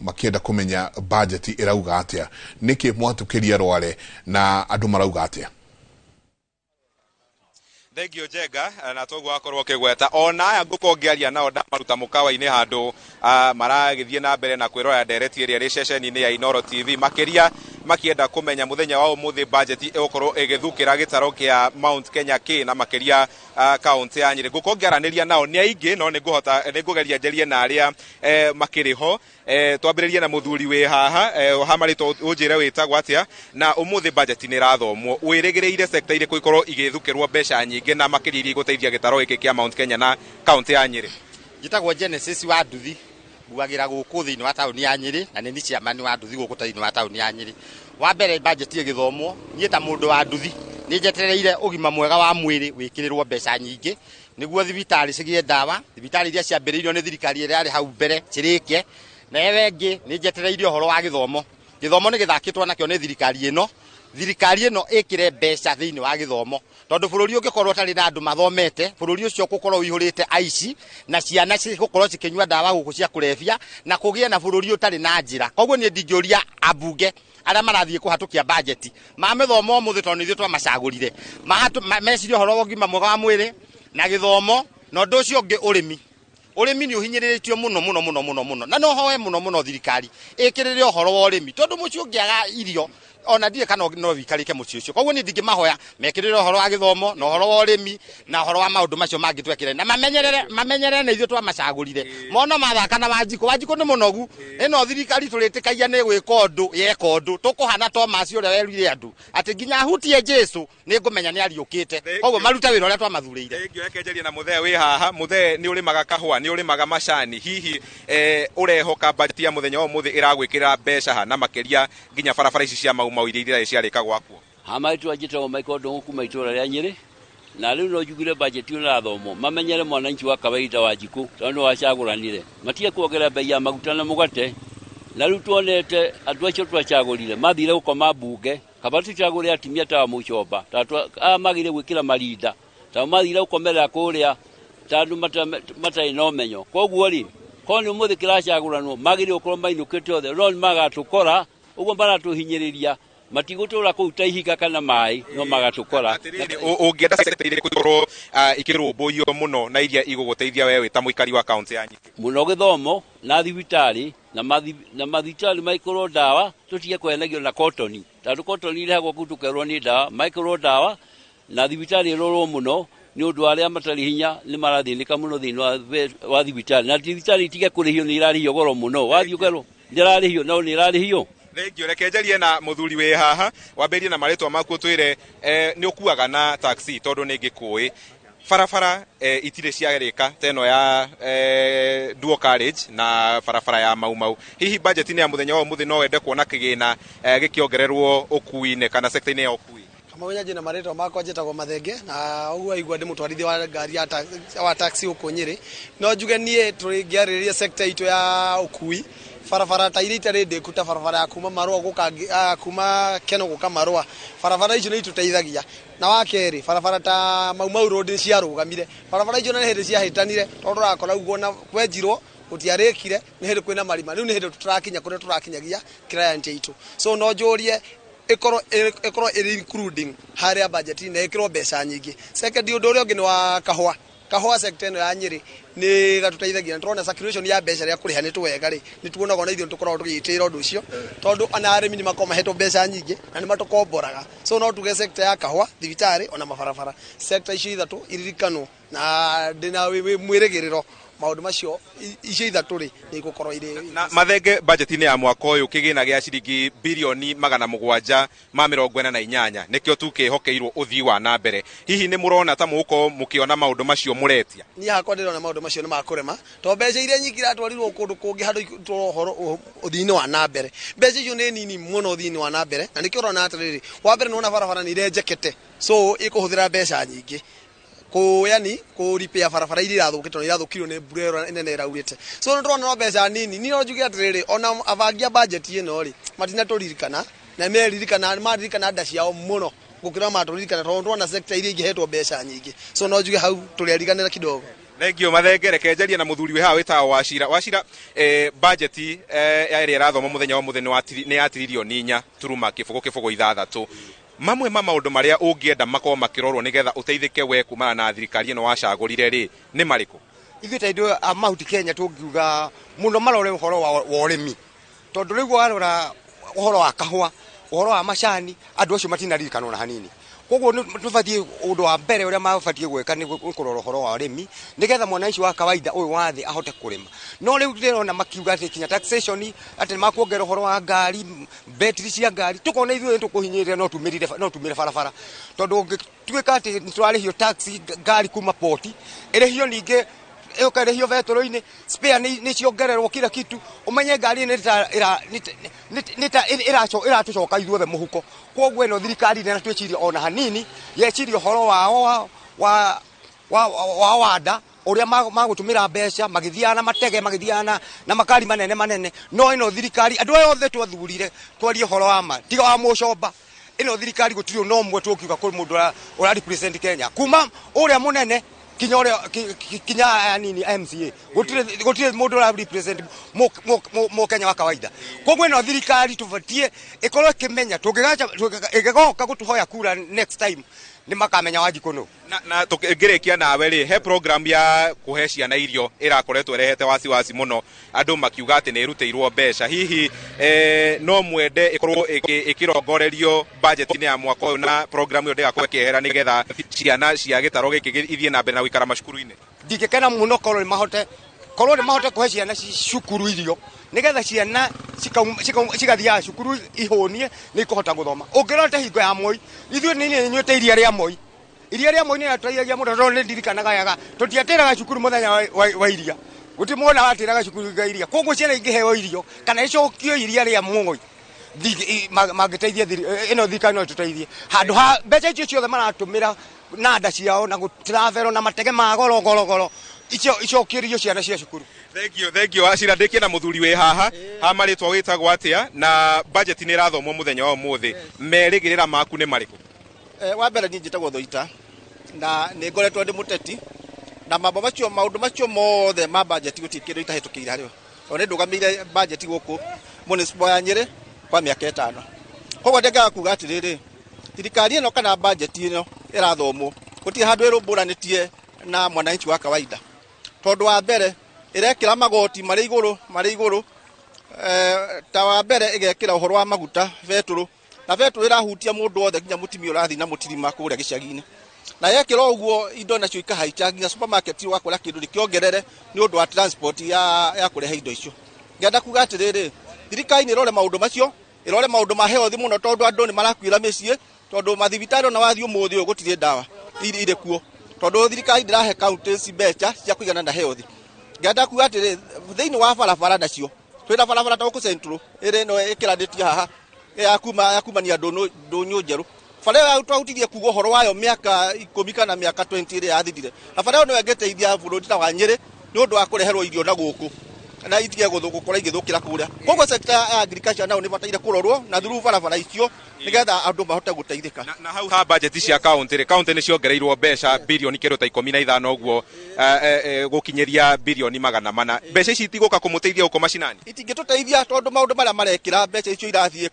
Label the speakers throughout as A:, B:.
A: Makĩenda kũmenya budget ĩrauga atĩa, nĩkĩ mwatũkĩria rware na andũ marauga atĩa.
B: Thengio Njenga, na toguo wakorwo ũkĩgweta ona aya ngũkorwo ngĩaria nao ndamaruta mũkawa-inĩ handũ maragĩthiĩ na mbere na kwĩrora ndereti ĩrĩa ĩrĩ ceceni-inĩ ya Inooro TV, makĩria makĩenda kũmenya mũthenya wa ũmũthĩ budget ĩgũkorwo ĩgĩthukĩra gĩtaro kĩa Mount Kenya kĩ na makĩria kaunti ya Nyĩrĩ. Ngũkorwo ngĩaranĩria nao nĩ aingĩ, no nĩngũhota nĩngũgeria njarie na arĩa makĩrĩ ho. Twambĩrĩrie na mũthuri wĩ haha ha marĩtwa, ũnjĩre wĩtagwo atĩa, na ũmũthĩ budget nĩ ĩrathomwo, wĩrĩgĩrĩire sector irĩkũ ikorwo igĩthukĩrwo mbeca nyingĩ na makĩria iria igũteithia gĩtaro gĩkĩ kĩa Mount Kenya na kaunti ya Nyĩrĩ?
C: Njĩtagwo Genesis wa Nduthi, nguagĩra gũkũ thĩinĩ wa taũni ya Nyĩrĩ, na nĩ ni chairman wa nduthi gũkũ thĩinĩ wa taũni ya Nyĩrĩ. Wa mbere, budget ĩgĩthomwo, niĩ ta mũndũ wa nduthi nĩ njetereire ũgima mwega wa mwĩrĩ wĩkĩrĩrwo mbeca nyingĩ nĩguo thibitarĩ cigĩe ndawa, thibitarĩ iria ciambĩrĩirio nĩ thirikari ĩrĩa yarĩ hau mbere cirĩke. Na ĩyo ĩngĩ, nĩ njetereire ũhoro wa gĩthomo. Gĩthomo nĩ gĩthakĩtwo nakĩo nĩ thirikari ĩno. Thirikari ĩno ĩkĩre mbeca thĩinĩ wa gĩthomo, tondũ bũrũri ũngĩkorwo ũtarĩ na andũ mathomete, bũrũri ũcio ũgũkorwo ũihũrĩte aici na ciana cigũkorwo cikĩnyua ndawa gũkũ cia kũrebia na kũgĩe na bũrũri ũtarĩ na njĩra. Koguo niĩ ndingĩũria ambunge arĩa marathiĩ kũhatũkia bajeti mamĩthoma ũmũthĩ, tondũ nĩ ithuĩ twamacagũrire, mecirie ũhoro wa ũgima mwega wa mwĩrĩ na gĩthomo. Na ũndũ ũcio ũngĩ, ũrĩmi. Ũrĩmi nĩ ũhinyĩrĩrĩtio mũno mũno mũno mũno mũno, na no hoe mũno mũno thirikari ĩkĩrĩre ũhoro wa ũrĩmi, tondũ mũciĩ ũngĩaga irio ona ndirĩ kana no wikarĩke mũciĩ ũcio. Koguo niĩ ndingĩmahoya mekĩrĩre ũhoro wa gĩthomo na ũhoro wa ũrĩmi na ũhoro wa maũndũ macio mangĩ twekĩre, na mamenyerere mamenyerere na ithuĩ twamacagũrire. Mona mathaka na Wanjikũ. Wanjikũ nĩ mũnogu. Ĩno thirikari tũrĩtĩkagia nĩ gwĩka ũndũ, yeka ũndũ tũkũhana Thomas ũrĩa werire andũ atĩ nginya ahutie Jesu nĩ ngũmenya nĩ ariũkĩte. Koguo marute wĩra ũrĩa twamathurĩire.
B: Thengio. Reke njarie na mũthee wĩ haha. Mũthee, nĩ ũrĩmaga kahũa, nĩ ũrĩmaga macani, hihi ũrehoka budget ya mũthenya wa ũmũthĩ ĩragwĩkĩrĩra mbeca ha na makĩria nginya barabara ici cia Mau Mau iria iria ciarĩka gwakwo?
D: Hamarĩtwa njĩtagwo Michael Ndũng'ũ kuma itũũra rĩa Nyĩrĩ, na rĩu no njugire budget ĩyo ĩrathomwo mamenyere mwananchi wa kawaida wa njikũ, tondũ nĩ wacagũranire matige kuongerera bei ya maguta na mũgate. Na rĩu tuonete andũ acio twacagũrire mathire gũkoma mbunge. Kaba tũcagũre atumia ta Mũcomba, ta aya magĩrĩire gwĩkĩra marinda, ta mathire gũkomerera kũrĩa ta andũ matarĩ na ũmenyo. Koguo rĩ, korwo nĩ ũmũthĩ kĩracagũranwo, magĩrĩire gũkorwo mainũkĩte othe, no nĩ magatũkora ũguo maratũhinyĩrĩria. Matigũtũra kũu ta ihiga kana maĩ, no magatũkora.
B: Atĩrĩrĩ, ũngĩenda sector irĩkũ ikorwo ikĩrũmbũiyo mũno na iria igũgũteithia we wĩ ta mũikari wa kaunti ya Nyĩrĩ?
D: Mũno gĩthomo na thibitarĩ, na mathibitarĩ maikorwo ndawa, tũtige kũhenagio na kotoni, tondũ kotoni irehagwo kũu tũkerwo nĩ ndawa. Maikorwo ndawa na thibitarĩ ĩrorwo mũno, nĩ ũndũ wa arĩa matarĩ hinya nĩ marathĩnĩka mũno thĩinĩ wa thibitarĩ. Na thibitarĩ itige kũrĩhio, nĩ irarĩhio goro mũno, wathiĩ ũkerwo ndĩrarĩhio, no nĩ ĩrarĩhio.
B: Thengio. Reke njarie na mũthuri wĩ haha. Wambĩrĩrie na marĩtwa maku, ũtwĩre nĩ ũkuaga na taxi, tondũ nĩ ngĩkũĩ barabara itirĩ ciarĩka ta ĩno ya dual carriage na barabara ya Mau Mau. Hihi budget-inĩ ya mũthenya wa ũmũthĩ no wende kuona kĩgĩna gĩkĩongererwo ũkui-inĩ kana sector-inĩ ya ũkui?
E: Kamau Nyanji, na marĩtwa makwa njĩtagwo Mathenge, na ũguo aigua ndĩ mũtwarithia wa ngari wa taxi gũkũ Nyĩrĩ. No njuge niĩ tũngĩarĩrĩria sector itũ ya ũkui, barabara ta iria itarĩ ndĩku, ta barabara ya kuma Marũa gũka kuma Keno gũka Marũa, barabara icio nĩ itũteithagia. Na wa kerĩ, barabara ta Mau Mau Road nĩ ciarũgamire. Barabara icio nĩ hĩndĩ ciahĩtanire, tondũ ũrakora ũguo na kwenjirwo gũtiarĩkire, nĩ hĩndĩ kwĩna marima. Rĩu nĩ hĩndĩ tũtarakinya kũrĩa tũrakinyagia client aitũ. So no njũrie ĩkorwo ĩrĩ including harĩa budget na ĩkĩrwo mbeca nyingĩ. Second, ũndũ ũrĩa ũngĩ nĩ wa kahũa. Kahũa sector ĩno ya Nyĩrĩ nĩ gatũteithagia, na tũrona circulation ya mbeca rĩa kũrĩha nĩ twega rĩ, nĩ tuonaga ona ithuĩ tũkoragwo tũgĩtĩĩra ũndũ ũcio, tondũ ona arĩmi nĩ makoragwo mahetwo mbeca nyingĩ na nĩ matũkomboraga. So no tuge sector ya kahũa, thibitarĩ, ona mabarabara, sector icio ithatũ iririkanwo, na ndĩna mwĩrĩgĩrĩro maũndũ macio icio ithatũ rĩ nĩ igũkorwo irĩ.
B: Na Mathenge, budget-inĩ ya mwaka ũyũ kĩgĩna gĩa ciringi birioni 748 nĩkĩo tu kĩhokeirwo ũthii wa na mbere. Hihi nĩ mũrona ta mũgũkorwo mũkĩona maũndũ macio mũretia?
E: Niĩ hakwa ndĩrona maũndũ macio nĩ makũrema, tondũ mbeca iria nyingĩ iratwarirwo kũndũ kũngĩ handũ itwarwo ũhoro ũthii-inĩ wa na mbere. Mbeca icio nĩ nini mũno ũthii-inĩ wa na mbere, na nĩkĩo ũrona atĩrĩrĩ, wa mbere nĩ wona barabara nĩ irenjekete, so ĩkũhũthĩra mbeca nyingĩ kũ yani kũ repair barabara iria irathũkĩte, tondũ irathũkirio nĩ mbura ĩyo nene ĩraurĩte. So nĩ tũrona no mbeca nini. Niĩ no njuge atĩrĩrĩ, ona abangi a budget ĩno rĩ, matinatũririkana, na meririkana maririkana nda ciao mũno gũkĩra matũririkana, tondũ tũrona sector iria ingĩhetwo mbeca nyingĩ. So no njuge hau tũrĩariganĩra kidogo.
B: Thank you Mathenge. Reke njarie na muthuri wi haha witagwo Wachira. Wachira, budget ya ĩrĩa ĩrathoma mũthenya wa mũthenya nĩ ya tiririoni 4.06. Mamwe ma maũndũ marĩa ũngĩenda makorwo makĩrorwo nĩgetha ũteithĩke we kumana na thirikari ĩno wacagũrire rĩ, nĩ marĩkũ?
F: Ithuĩ ta ithuĩ a Mount Kenya tũngiuga mũno marore ũhoro wa ũrĩmi, tondũ rĩu warora ũhoro wa kahũa, ũhoro wa macani, andũ acio matinaririkanwo na hanini. Koguo tũbatiĩ, ũndũ wa mbere ũrĩa mabatiĩ gwĩka nĩ kũrora ũhoro wa ũrĩmi, nĩgetha mwananchi wa kawaida ũyũ wa thĩ ahote kũrĩma. No rĩu ndĩrona makiuga atĩ kinya taxation, atĩ nĩmakuongerera ũhoro wa ngari, betiri cia ngari, tũkona ithuĩ nĩtũkũhinyĩrĩria, no tumĩre barabara, tondũ ũngĩtuĩka atĩ nĩtũrarĩhio tax ngari kuma poti ĩrĩhio, ningĩ ĩũka ĩrĩhio betũrũ-inĩ, spare nĩ ciongererwo, kila kitu, ũmenye ngari nĩ ta ĩratũcoka ithuothe mũhuko. Koguo ĩno thirikari ndĩna twĩciria ona hanini, yeciria ũhoro wao wa wanda ũrĩa magũtũmĩra mbeca magĩthiaga na matege, magĩthiaga na makari manene manene. No ĩno thirikari, andũ aya othe twathurire, twarie ũhoro wa ma, tiga wa mũcomba, ĩno thirikari gũtirĩ no ũmwe tũkiuga kũrĩ mũndũ ũra represent Kenya, kuma ũrĩa mũnene kinya ũrĩa kinya aya nini MCA, gũtirĩ mũndũ ũra represent Mũkenya wa kawaida. Koguo ĩno thirikari tũbatiĩ ĩkorwo ĩkĩmenya tũngĩgaca ĩgĩgoka gũtũhoya kura next time, nĩ makamenya Wanjikũ nũ.
B: Na ngĩrĩkia nawe rĩ, he program ya kũhe ciana irio ĩrakoretwo ĩrehete wasiwasi mũno, andũ makiuga atĩ nĩ ĩrutĩirwo mbeca. Hihi no mwende ĩkorwo ĩkĩrongorerio budget-inĩ ya mwaka ũyũ, na program ĩyo ndĩgakorwo ĩkĩehera, nĩgetha ciana cia gĩtaro gĩkĩ ithiĩ na mbere na gũikara macukuru-inĩ?
F: Ndingĩkena mũno korwo nĩ mahote kũhe ciana cukuru irio, nĩgetha ciana cigathiaga cukuru ihũnie, nĩ ikũhota gũthoma. Ũngĩrora ta hingo ya Moi, ithuĩ nĩ nyuĩte iria rĩa Moi. Iria rĩa Moi nĩ rĩatũteithagia mũno, tondũ nĩ ndirikanaga wega tũtiatĩraga cukuru mũthenya wa iria, gũtirĩ mwana watĩraga cukuru wa iria. Koguo ciana ingĩheo irio kana icokio iria rĩa Moi, mangĩteithia ĩno thirikari no ĩtũteithie, handũ ha mbeca icio ciothe maratũmĩra na nda ciao na gũtravel na matege ma goro goro goro, icio icokĩrio ciana cia cukuru.
B: Thank you, thank you Wachira. Ndĩkie na mũthuri wĩ haha ha marĩtwa wĩtagwo atĩa, na budget nĩ ĩrathomwo mũthenya wa ũmũthĩ, merĩgĩrĩra maku nĩ marĩkũ?
G: Wa mbere niĩ njĩtagwo Thoita na nĩ ngoretwo ndĩ mũteti, na mambo macio, maũndũ macio mothe ma budget, gũtirĩ kĩndũ itahĩtũkĩire harĩo, tondũ nĩ ndũgamĩire budget gũkũ municipal ya Nyĩrĩ kwa mĩaka 5. Koguo ndĩngaga kuga atĩrĩrĩ, thirikari ĩno kana budget ĩno ĩrathomwo, gũtirĩ handũ ĩrũmbũranĩtie na mwananchi wa kawaida, tondũ wa mbere ĩrekĩra magoti marĩ igũrũ, marĩ igũrũ. Ta wa mbere ĩgekĩra ũhoro wa maguta, betũrũ, na betũrũ ĩrahutia mũndũ wothe, nginya mũtumia ũrathiĩ na mũtirima kũrĩa gĩcagi-inĩ. Na yekĩra ũguo, indo nacio ikahaica, nginya supermarket ũgakora kĩndũ nĩkĩongerere nĩ ũndũ wa transport ya kũrehe indo icio. Ngenda kuga atĩrĩrĩ, thirikari nĩ ĩrore maũndũ macio, ĩrore maũndũ ma health mũno, tondũ andũ nĩ marakuĩra mĩciĩ, tondũ mathibitarĩ ona wathiĩ ũmũthĩ ũyũ gũtirĩ ndawa irĩ kuo, tondũ thirikari ndĩrahe counties mbeca cia kũigana na health. Ngenda kuga atĩrĩ, thĩinĩ wa barabara nacio, twĩna barabara ta gũkũ Central ĩrĩ ĩno ĩkĩranĩtie haha ya kumania ndũnyũ njerũ, bara ĩyo twahutirie kuga ũhoro wayo mĩaka 10 kana mĩaka 20 ĩrĩa yathirire, na bara ĩyo nĩyo ĩngĩteithia bũrũri ta wa Nyĩrĩ nĩ ũndũ wa kũreherwo irio na gũkũ na itige gũkorwo igĩthũkĩra kũrĩa. Koguo sector ya agriculture nayo nĩ ĩbataire kũrorwo na through barabara icio, nĩgetha andũ mahote gũteithĩka.
B: Na hau ha budget cia county rĩ, county nĩ ciongereirwo mbeca birioni kĩndũ ta 15 ũguo, gũkinyĩria birioni 400. Mbeca ici itigũka kũmũteithia gũkũ macinani?
G: Itingĩtũteithia, tondũ maũndũ marĩa marekĩra, mbeca icio irathiĩ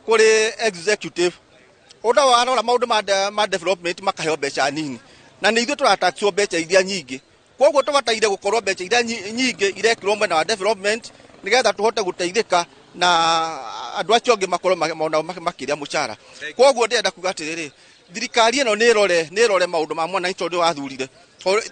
G: kũrĩ executive. Ũndũ warora maũndũ ma development makaheo mbeca nini, na nĩ ithuĩ tũrataxwo mbeca iria nyingĩ. Koguo tũbataire gũkorwo mbeca iria nyingĩ irekĩrwo mwena wa development, nĩgetha tũhote gũteithĩka na andũ acio angĩ makorwo onao makĩrĩa mũcara. Koguo ndĩrenda kuga atĩrĩrĩ, thirikari ĩno nĩ ĩrore maũndũ ma mwananchi, tondũ wathurire.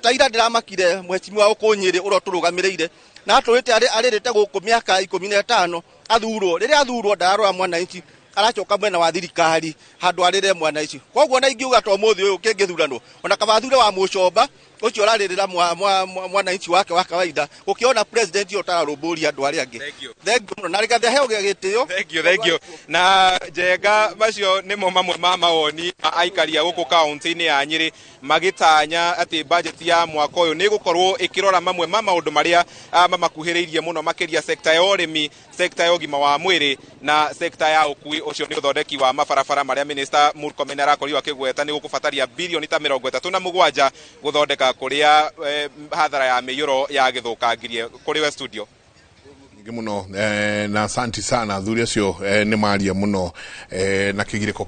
G: Ta ira ndĩramakire mheshimiwa gũkũ Nyĩrĩ ũrĩa ũtũrũgamĩrĩire na atũrĩte arĩrĩte gũkũ mĩaka 15 athurwo. Rĩrĩa athurwo ndararora mwananchi, aracoka mwena wa thirikari handũ arĩre mwananchi. Koguo na ingiuga to mũthĩ ũyũ kĩngĩthuranwo, ona kaba athure wa mũcomba ũcio ũrarĩrĩra mwananchi wake wa kawaida, gũkĩona president ũyũ ũtararũmbũria andũ arĩa angĩ.
B: Thank you.
G: Thank you mũno, na rĩgathe heo gĩtĩo.
B: Thank you, thank you. Na Njenga, macio nĩmo mamwe ma mawoni ma aikari a gũkũ kaunti-inĩ ya Nyĩrĩ, magĩtanya atĩ budget ya mwaka ũyũ nĩ ĩgũkorwo ĩkĩrora mamwe ma maũndũ marĩa mamakuhĩrĩirie mũno, makĩria sekta ya ũrĩmi, sekta ya ũgima wa mwĩrĩ na sekta ya ũkui. Ũcio nĩ ũthondeki wa mabarabara marĩa Minister Murkomen arakorirwo akĩgweta nĩ gũkũbataria birioni ta 37 gũthondeka. Kũrĩa hathara ya mĩiyũro yagĩthũkangirie. Kũrĩ we studio.
A: Nyingĩ mũno, na asanti sana. Athuri acio nĩ maria mũno na kĩgirĩko.